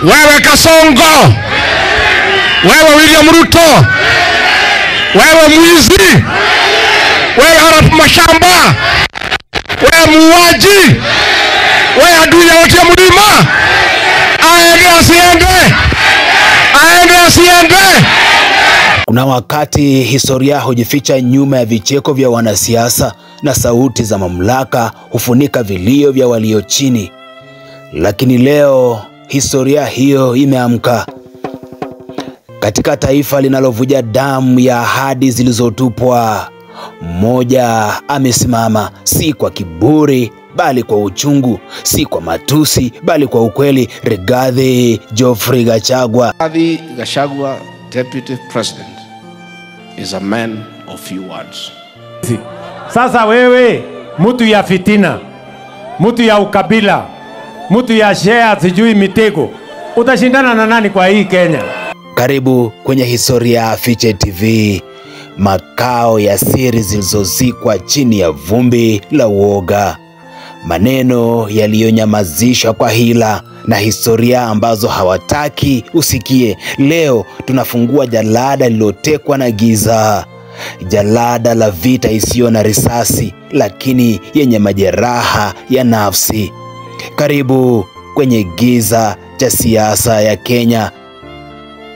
Wewe Kasongo, wewe William Ruto, wewe mwizi, wewe Arap Mashamba, wewe muuaji, wewe adui ya wote mlima, aende asiende, aende asiende. Kuna wakati historia hujificha nyuma ya vicheko vya wanasiasa na sauti za mamlaka hufunika vilio vya walio chini. Lakini leo historia hiyo imeamka. Katika taifa linalovuja damu ya ahadi zilizotupwa, mmoja amesimama, si kwa kiburi bali kwa uchungu, si kwa matusi bali kwa ukweli. Rigathi Geoffrey Gachagua. Rigathi Gachagua, Deputy President, is a man of few words. Sasa wewe mtu ya fitina, mtu ya ukabila, mtu ya share sijui mitego, utashindana na nani kwa hii Kenya? Karibu kwenye Historia Fiche TV, makao ya siri zilizozikwa chini ya vumbi la uoga, maneno yaliyonyamazishwa kwa hila na historia ambazo hawataki usikie. Leo tunafungua jalada lililotekwa na giza, jalada la vita isiyo na risasi lakini yenye majeraha ya nafsi. Karibu kwenye giza cha siasa ya Kenya,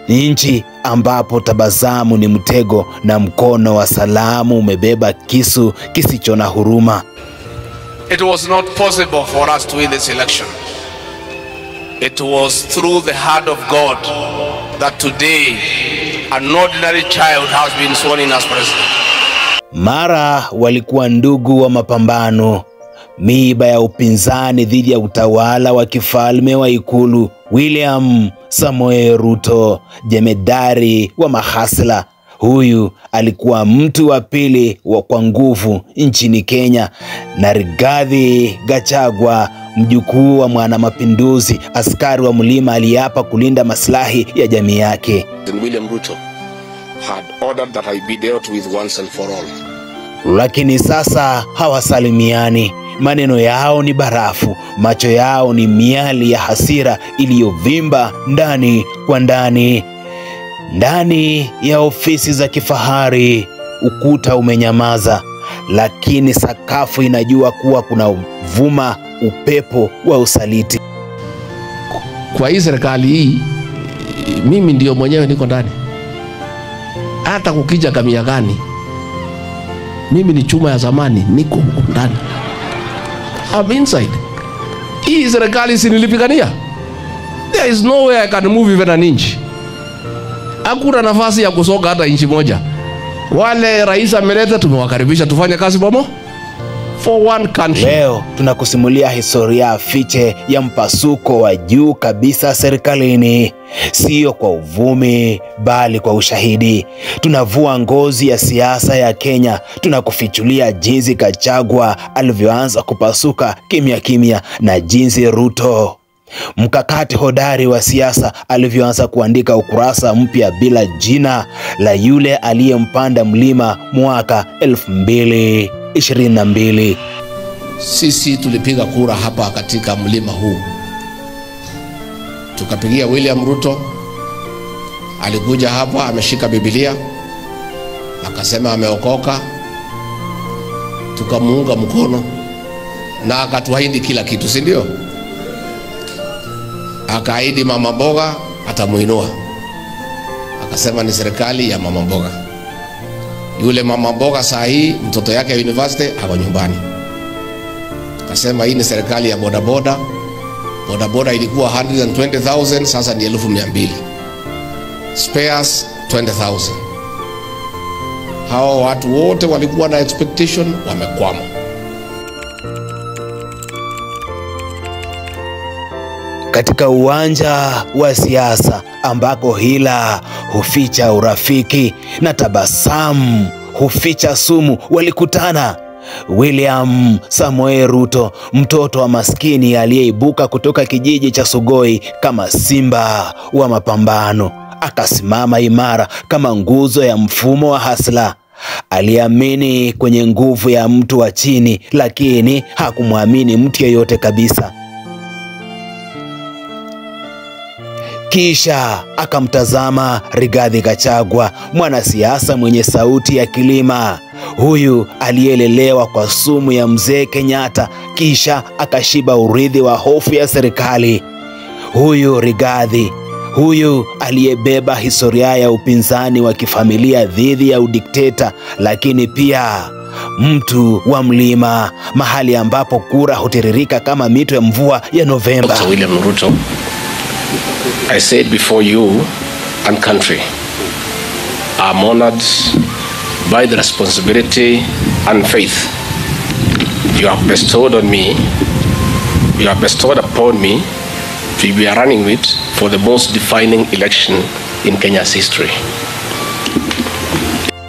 nchi ambapo tabasamu ni mtego na mkono wa salamu umebeba kisu kisicho na huruma. It was not possible for us to win this election. It was through the hand of God that today an ordinary child has been sworn in as president. Mara walikuwa ndugu wa mapambano, miiba ya upinzani dhidi ya utawala wa kifalme wa Ikulu. William Samoei Ruto, jemedari wa mahasla, huyu alikuwa mtu wa pili wa kwa nguvu nchini Kenya, na Rigathi Gachagua, mjukuu wa mwanamapinduzi, askari wa mlima aliapa kulinda maslahi ya jamii yake. William Ruto had ordered that I be dealt with once and for all. Lakini sasa hawasalimiani. Maneno yao ni barafu, macho yao ni miali ya hasira iliyovimba ndani kwa ndani. Ndani ya ofisi za kifahari ukuta umenyamaza, lakini sakafu inajua kuwa kuna vuma upepo wa usaliti. Kwa hii serikali hii, mimi ndio mwenyewe niko ndani. Hata kukija kamia gani, mimi ni chuma ya zamani, niko huko ndani. I'm inside. Hii serikali si nilipigania. There is no way I can move even an inch. Hakuna nafasi ya kusoka hata inchi moja. Wale rais ameleta tumewakaribisha tufanye kazi pamoja for one country. Leo tunakusimulia historia fiche ya mpasuko wa juu kabisa serikalini, sio kwa uvumi bali kwa ushahidi. Tunavua ngozi ya siasa ya Kenya, tunakufichulia jinsi Gachagua alivyoanza kupasuka kimya kimya na jinsi Ruto, mkakati hodari wa siasa, alivyoanza kuandika ukurasa mpya bila jina la yule aliyempanda mlima mwaka 2022. Sisi tulipiga kura hapa katika mlima huu, tukapigia William Ruto. Alikuja hapa ameshika Biblia akasema ameokoka, tukamuunga mkono na akatuahidi kila kitu, si ndio? Akaahidi mama mboga atamuinua, akasema ni serikali ya mama mboga. Yule mama mboga saa hii mtoto yake university ako nyumbani. Akasema hii ni serikali ya bodaboda. Bodaboda ilikuwa 120,000, sasa ni 200,000. Spares 20,000. Hao watu wote walikuwa na expectation, wamekwama. Katika uwanja wa siasa ambako hila huficha urafiki na tabasamu huficha sumu, walikutana William Samoei Ruto, mtoto wa maskini aliyeibuka kutoka kijiji cha Sugoi kama simba wa mapambano, akasimama imara kama nguzo ya mfumo wa hasla. Aliamini kwenye nguvu ya mtu wa chini, lakini hakumwamini mtu yeyote kabisa. Kisha akamtazama Rigathi Gachagua, mwanasiasa mwenye sauti ya kilima, huyu aliyelelewa kwa sumu ya mzee Kenyatta, kisha akashiba urithi wa hofu ya serikali. Huyu Rigathi, huyu aliyebeba historia ya upinzani wa kifamilia dhidi ya udikteta, lakini pia mtu wa mlima, mahali ambapo kura hutiririka kama mito ya mvua ya Novemba. Dr. William Ruto, I said before you and country, I'm honored by the responsibility and faith you have bestowed on me, you have bestowed upon me to be running with for the most defining election in Kenya's history.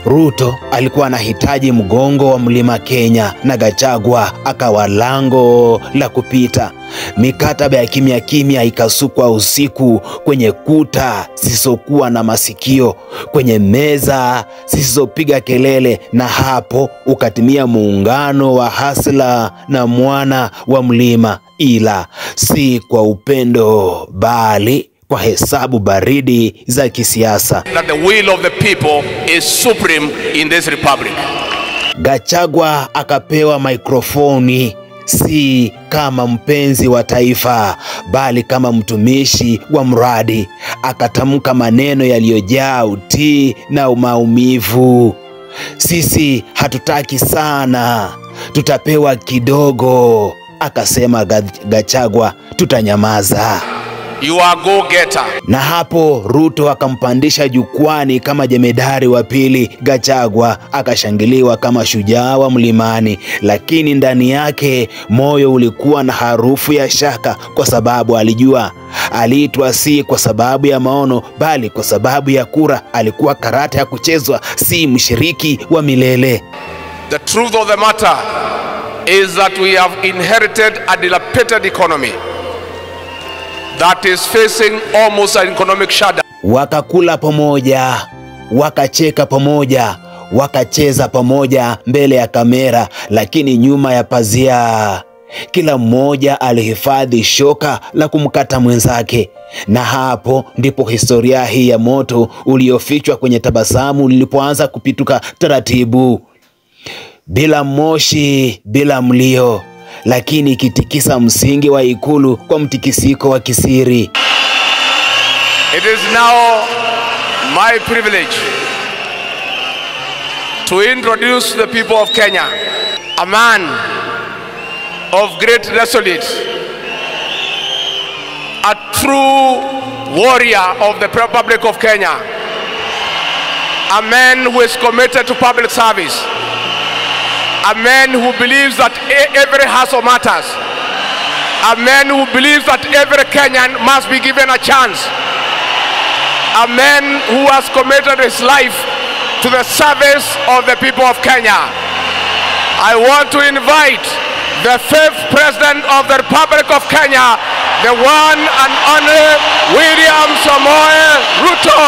Ruto alikuwa anahitaji mgongo wa mlima Kenya na Gachagua akawa lango la kupita. Mikataba ya kimya kimya ikasukwa usiku kwenye kuta zisizokuwa na masikio, kwenye meza zisizopiga kelele, na hapo ukatimia muungano wa hasla na mwana wa mlima, ila si kwa upendo bali kwa hesabu baridi za kisiasa. That the will of the people is supreme in this republic. Gachagua akapewa mikrofoni si kama mpenzi wa taifa bali kama mtumishi wa mradi. Akatamka maneno yaliyojaa utii na maumivu. Sisi hatutaki sana, tutapewa kidogo, akasema Gachagua, tutanyamaza. You are go-getter. Na hapo Ruto akampandisha jukwani kama jemedari wa pili. Gachagua akashangiliwa kama shujaa wa mlimani, lakini ndani yake moyo ulikuwa na harufu ya shaka, kwa sababu alijua aliitwa si kwa sababu ya maono bali kwa sababu ya kura. Alikuwa karata ya kuchezwa, si mshiriki wa milele. The truth of the matter is that we have inherited a dilapidated economy that is facing almost an economic shutdown. Wakakula pamoja, wakacheka pamoja, wakacheza pamoja mbele ya kamera, lakini nyuma ya pazia kila mmoja alihifadhi shoka la kumkata mwenzake. Na hapo ndipo historia hii ya moto uliofichwa kwenye tabasamu lilipoanza kupituka taratibu, bila moshi, bila mlio, lakini ikitikisa msingi wa ikulu kwa mtikisiko wa kisiri. It is now my privilege to introduce the people of Kenya a man of great resolute, a true warrior of the Republic of Kenya, a man who is committed to public service, a man who believes that every hustle matters, a man who believes that every Kenyan must be given a chance, a man who has committed his life to the service of the people of Kenya. I want to invite the fifth president of the Republic of Kenya, the one and only William Samoei Ruto.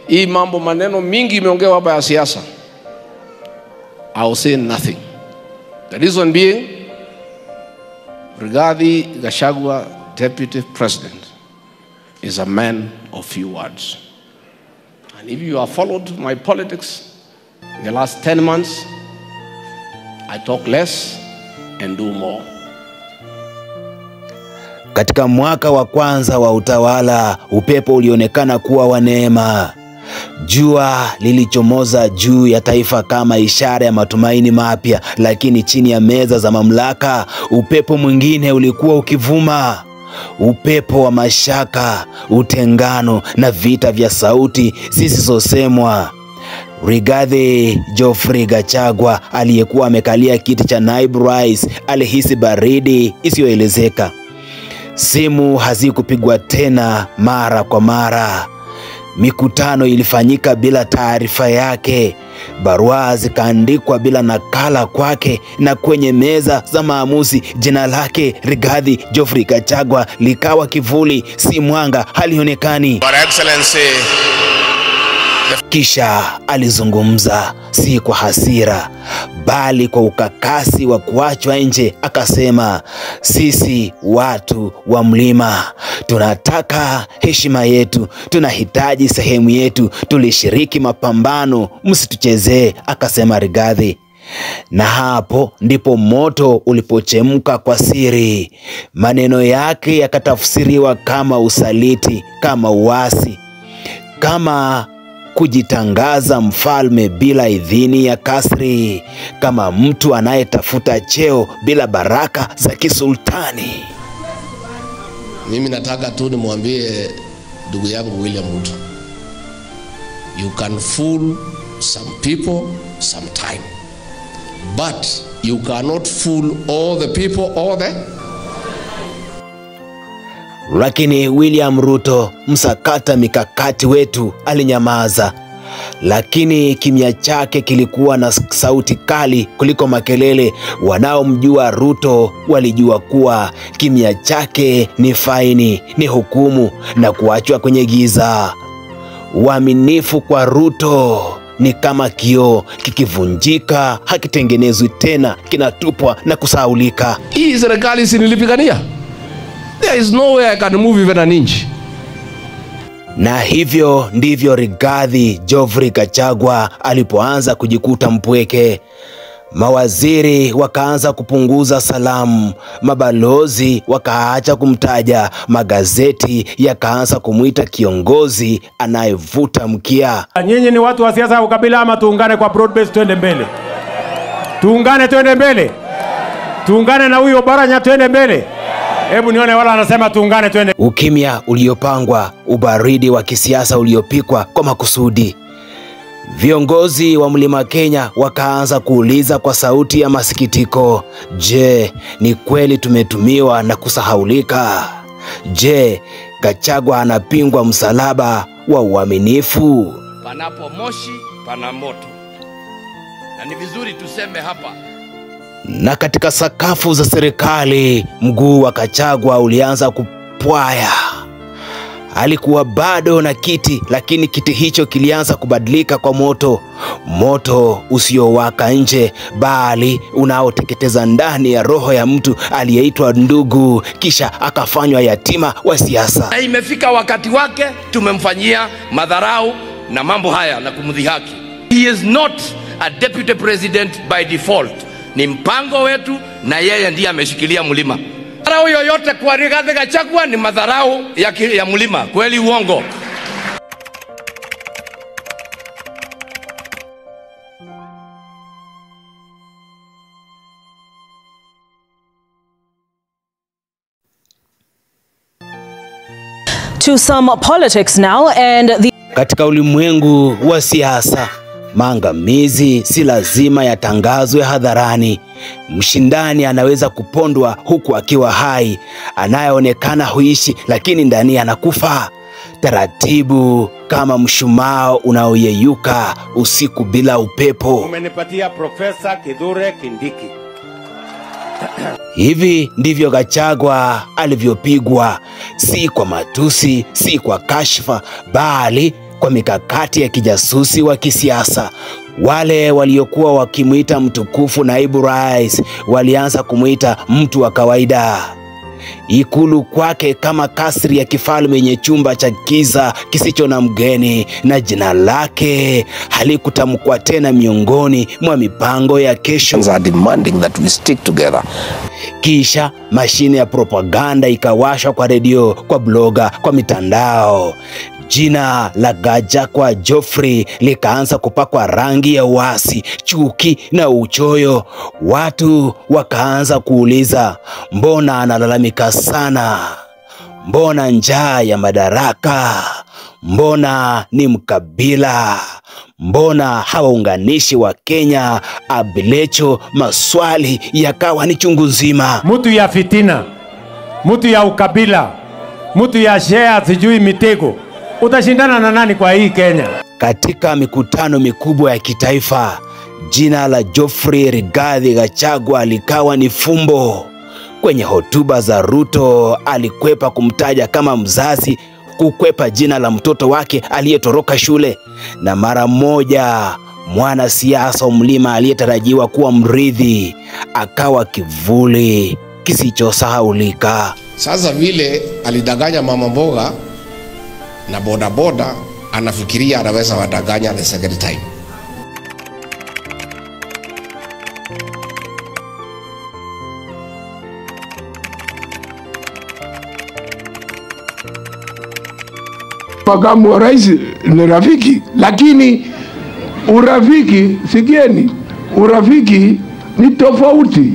Hii mambo maneno mingi imeongewa hapa ya siasa. I will say nothing. The reason being, Rigathi Gachagua, Deputy President, is a man of few words. And if you have followed my politics in the last 10 months, I talk less and do more. Katika mwaka wa kwanza wa utawala, upepo ulionekana kuwa wa neema. Jua lilichomoza juu ya taifa kama ishara ya matumaini mapya, lakini chini ya meza za mamlaka upepo mwingine ulikuwa ukivuma. Upepo wa mashaka, utengano na vita vya sauti zisizosemwa. Rigathi Geoffrey Gachagua aliyekuwa amekalia kiti cha naibu rais alihisi baridi isiyoelezeka. Simu hazikupigwa tena mara kwa mara. Mikutano ilifanyika bila taarifa yake. Barua zikaandikwa bila nakala kwake, na kwenye meza za maamuzi jina lake Rigathi Geoffrey Gachagua likawa kivuli, si mwanga, halionekani. Your Excellency, Kisha alizungumza, si kwa hasira, bali kwa ukakasi wa kuachwa nje. Akasema, sisi watu wa mlima tunataka heshima yetu, tunahitaji sehemu yetu, tulishiriki mapambano, msituchezee, akasema Rigathi. Na hapo ndipo moto ulipochemka kwa siri. Maneno yake yakatafsiriwa kama usaliti, kama uasi, kama kujitangaza mfalme bila idhini ya kasri, kama mtu anayetafuta cheo bila baraka za kisultani. Mimi nataka tu nimwambie ndugu yangu William Ruto, you can fool some people sometime, but you cannot fool all the people all the. Lakini William Ruto, msakata mikakati wetu, alinyamaza. Lakini kimya chake kilikuwa na sauti kali kuliko makelele. Wanaomjua Ruto walijua kuwa kimya chake ni faini, ni hukumu na kuachwa kwenye giza. Uaminifu kwa Ruto ni kama kioo, kikivunjika hakitengenezwi tena, kinatupwa na kusahaulika. Hii serikali si nilipigania. There is no way I can move even an inch. Na hivyo ndivyo Rigathi Geoffrey Gachagua alipoanza kujikuta mpweke. Mawaziri wakaanza kupunguza salamu, mabalozi wakaacha kumtaja, magazeti yakaanza kumuita kiongozi anayevuta mkia. Nyinyi ni watu wa siasa ya ukabila ama tuungane kwa broad base twende mbele? Tuungane twende mbele. Tuungane na huyo Baranya twende mbele. Hebu nione wala anasema tuungane twende. Ukimya uliopangwa, ubaridi wa kisiasa uliopikwa kwa makusudi. Viongozi wa Mlima Kenya wakaanza kuuliza kwa sauti ya masikitiko, je, ni kweli tumetumiwa na kusahaulika? Je, Gachagua anapingwa msalaba wa uaminifu? Panapo moshi pana moto, na ni vizuri tuseme hapa. Na katika sakafu za serikali, mguu wa Gachagua ulianza kupwaya. Alikuwa bado na kiti, lakini kiti hicho kilianza kubadilika kwa moto. Moto usiowaka nje, bali unaoteketeza ndani ya roho ya mtu aliyeitwa ndugu, kisha akafanywa yatima wa siasa. Na imefika wakati wake, tumemfanyia madharau na mambo haya na kumdhihaki. He is not a deputy president by default. Ni mpango wetu na yeye ndiye ameshikilia mlima. Madharau yoyote kwa Rigathi Gachagua ni madharau ya mlima. Kweli uongo? To some politics now and the... Katika ulimwengu wa siasa, maangamizi si lazima yatangazwe hadharani. Mshindani anaweza kupondwa huku akiwa hai, anayeonekana huishi lakini ndani anakufa taratibu kama mshumaa unaoyeyuka usiku bila upepo. Umenipatia Profesa Kithure Kindiki. Hivi ndivyo Gachagua alivyopigwa, si kwa matusi, si kwa kashfa, bali kwa mikakati ya kijasusi wa kisiasa. Wale waliokuwa wakimuita mtukufu naibu rais walianza kumuita mtu wa kawaida. Ikulu kwake kama kasri ya kifalme yenye chumba cha giza kisicho na mgeni, na jina lake halikutamkwa tena miongoni mwa mipango ya kesho. Are demanding that we stick together. Kisha mashine ya propaganda ikawashwa kwa redio, kwa bloga, kwa mitandao. Jina la Gachagua Geoffrey likaanza kupakwa rangi ya uasi, chuki na uchoyo. Watu wakaanza kuuliza, mbona analalamika sana? Mbona njaa ya madaraka? Mbona ni mkabila? Mbona hawaunganishi wa Kenya? Abilecho, maswali yakawa ni chungu nzima. Mtu ya fitina, mtu ya ukabila, mtu ya share sijui mitego, utashindana na nani kwa hii Kenya? Katika mikutano mikubwa ya kitaifa, jina la Geoffrey Rigathi Gachagua likawa ni fumbo. Kwenye hotuba za Ruto alikwepa kumtaja kama mzazi kukwepa jina la mtoto wake aliyetoroka shule. Na mara moja mwanasiasa mlima aliyetarajiwa kuwa mrithi akawa kivuli kisichosahaulika. Sasa vile alidanganya mama mboga na boda boda, anafikiria anaweza wadanganya the second time. Makamu wa rais ni rafiki, lakini urafiki, sikieni, urafiki ni tofauti.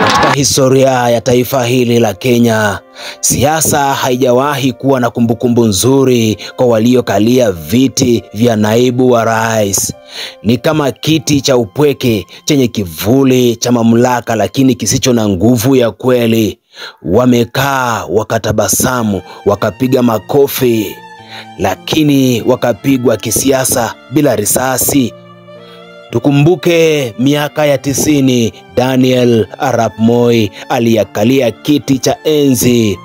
Katika historia ya taifa hili la Kenya, siasa haijawahi kuwa na kumbukumbu nzuri kwa waliokalia viti vya naibu wa rais. Ni kama kiti cha upweke chenye kivuli cha mamlaka lakini kisicho na nguvu ya kweli. Wamekaa wakatabasamu, wakapiga makofi, lakini wakapigwa kisiasa bila risasi. Tukumbuke miaka ya 90, Daniel Arap Moi aliyakalia kiti cha enzi.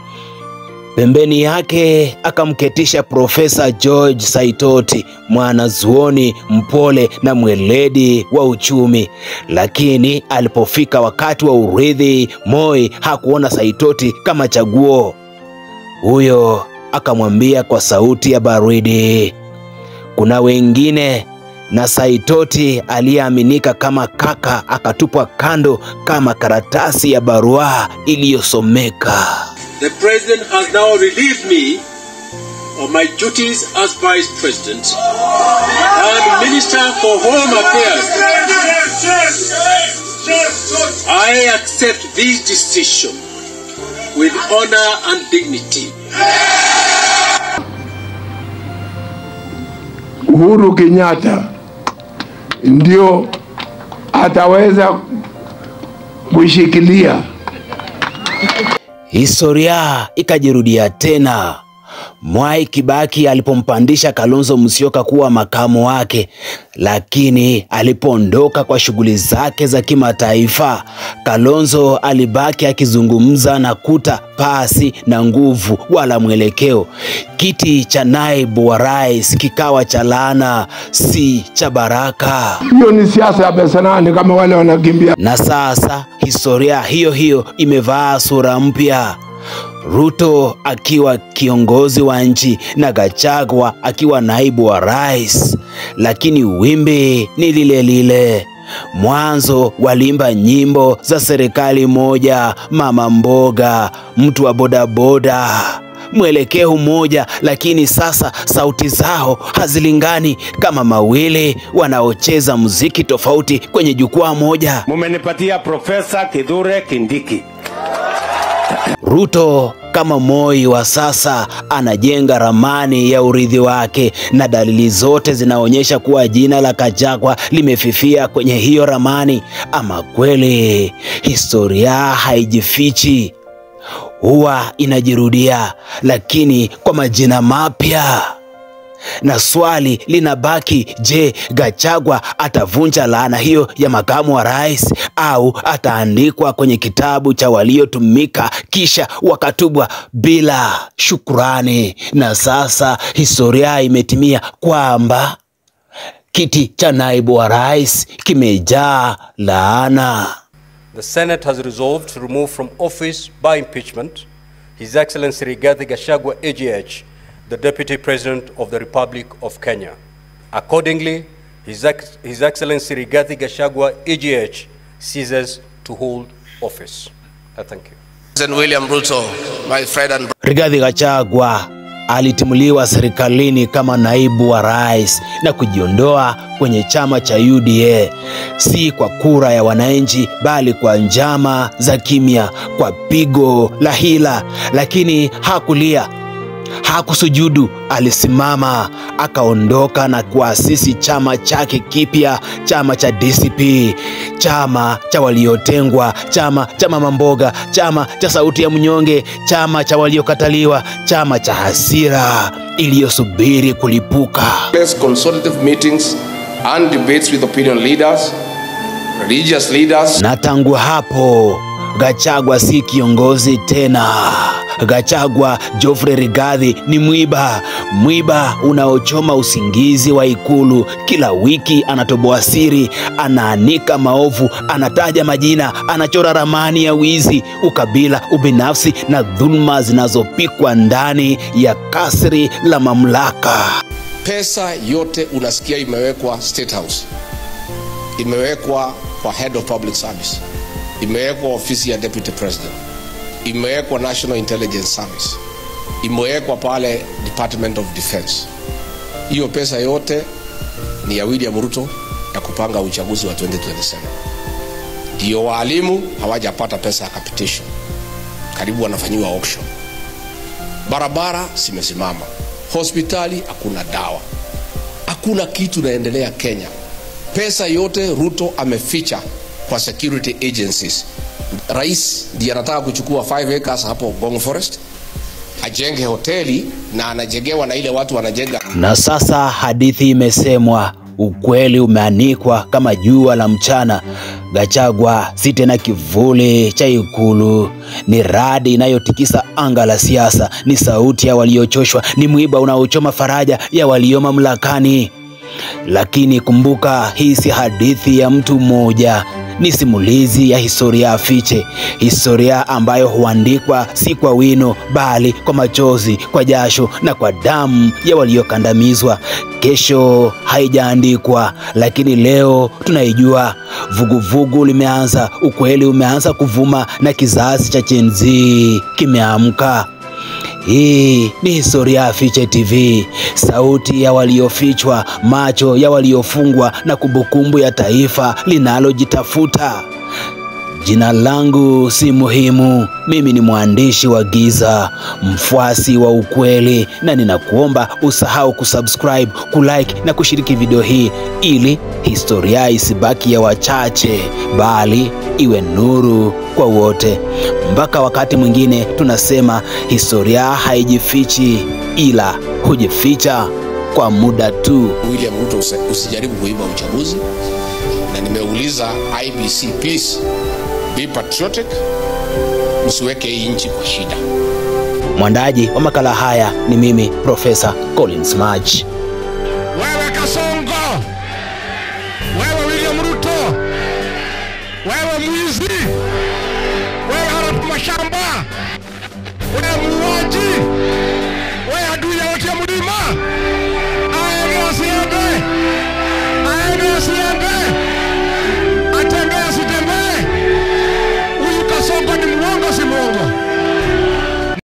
Pembeni yake akamketisha Profesa George Saitoti, mwanazuoni mpole na mweledi wa uchumi. Lakini alipofika wakati wa urithi, Moi hakuona Saitoti kama chaguo. Huyo akamwambia kwa sauti ya baridi, kuna wengine. Na Saitoti aliyeaminika kama kaka akatupwa kando kama karatasi ya barua iliyosomeka. The president has now relieved me of my duties as vice president and minister for home affairs. I accept this decision with honor and dignity. Uhuru Kenyatta ndio ataweza kushikilia. Historia ikajirudia tena. Mwai Kibaki alipompandisha Kalonzo Musyoka kuwa makamu wake, lakini alipoondoka kwa shughuli zake za kimataifa, Kalonzo alibaki akizungumza na kuta pasi na nguvu wala mwelekeo. Kiti cha naibu wa rais kikawa cha laana, si cha baraka. Hiyo ni siasa ya pesa nani, kama wale wanakimbia. Na sasa historia hiyo hiyo imevaa sura mpya. Ruto akiwa kiongozi wa nchi na Gachagua akiwa naibu wa rais, lakini wimbi ni lile lile. Mwanzo walimba nyimbo za serikali moja, mama mboga, mtu wa bodaboda, mwelekeo mmoja, lakini sasa sauti zao hazilingani kama mawili wanaocheza muziki tofauti kwenye jukwaa moja. Mumenipatia Profesa Kithure Kindiki. Ruto kama Moi wa sasa anajenga ramani ya urithi wake, na dalili zote zinaonyesha kuwa jina la Gachagua limefifia kwenye hiyo ramani. Ama kweli historia haijifichi, huwa inajirudia, lakini kwa majina mapya. Na swali linabaki, je, Gachagua atavunja laana hiyo ya makamu wa rais au ataandikwa kwenye kitabu cha waliotumika kisha wakatubwa bila shukrani? Na sasa historia imetimia kwamba kiti cha naibu wa rais kimejaa laana. The Senate has resolved to remove from office by impeachment His Excellency Rigathi Gachagua AGH, the Deputy President of the Republic of Kenya. Accordingly, His Excellency Rigathi Gachagua AGH ceases to hold office. I thank you. President William Ruto, my friend and Rigathi Gachagua alitimuliwa serikalini kama naibu wa rais na kujiondoa kwenye chama cha UDA, si kwa kura ya wananchi bali kwa njama za kimya, kwa pigo la hila. Lakini hakulia, hakusujudu, alisimama akaondoka na kuasisi chama chake kipya, chama cha DCP, chama cha waliotengwa, chama cha mama mboga, chama cha sauti ya mnyonge, chama cha waliokataliwa, chama cha hasira iliyosubiri kulipuka. Consultative meetings and debates with opinion leaders, religious leaders. Na tangu hapo Gachagua si kiongozi tena. Gachagua Geoffrey Rigathi ni mwiba, mwiba unaochoma usingizi wa Ikulu. Kila wiki anatoboa siri, anaanika maovu, anataja majina, anachora ramani ya wizi, ukabila, ubinafsi na dhulma zinazopikwa ndani ya kasri la mamlaka. Pesa yote unasikia imewekwa State House, imewekwa kwa Head of Public Service, imewekwa ofisi ya Deputy President, imewekwa National Intelligence Service, imewekwa pale Department of Defense. Hiyo pesa yote ni ya William Ruto ya kupanga uchaguzi wa 2027. Ndio walimu hawajapata pesa ya capitation, karibu wanafanyiwa auction. Barabara zimesimama, hospitali hakuna dawa, hakuna kitu naendelea Kenya. Pesa yote Ruto ameficha kwa security agencies. Rais ndiye anataka kuchukua 5 acres hapo Ngong Forest ajenge hoteli, na anajengewa na ile watu wanajenga. Na sasa hadithi imesemwa, ukweli umeanikwa kama jua la mchana. Gachagua si tena kivuli cha Ikulu, ni radi inayotikisa anga la siasa, ni sauti ya waliochoshwa, ni mwiba unaochoma faraja ya walio mamlakani. Lakini kumbuka, hii si hadithi ya mtu mmoja, ni simulizi ya historia fiche, historia ambayo huandikwa si kwa wino, bali kwa machozi, kwa jasho na kwa damu ya waliokandamizwa. Kesho haijaandikwa, lakini leo tunaijua. Vuguvugu limeanza, ukweli umeanza kuvuma, na kizazi cha Gen Z kimeamka. Hii ni Historia Fiche TV, sauti ya waliofichwa, macho ya waliofungwa, na kumbukumbu ya taifa linalojitafuta. Jina langu si muhimu, mimi ni mwandishi wa giza, mfuasi wa ukweli, na ninakuomba usahau kusubscribe, kulike na kushiriki video hii ili historia isibaki ya wachache, bali iwe nuru kwa wote. Mpaka wakati mwingine, tunasema historia haijifichi, ila hujificha kwa muda tu. William Ruto, usijaribu kuiba uchaguzi. Na nimeuliza IBC, please be patriotic, msiweke hii nchi kwa shida. Mwandaji wa makala haya ni mimi, Profesa Collins Mach.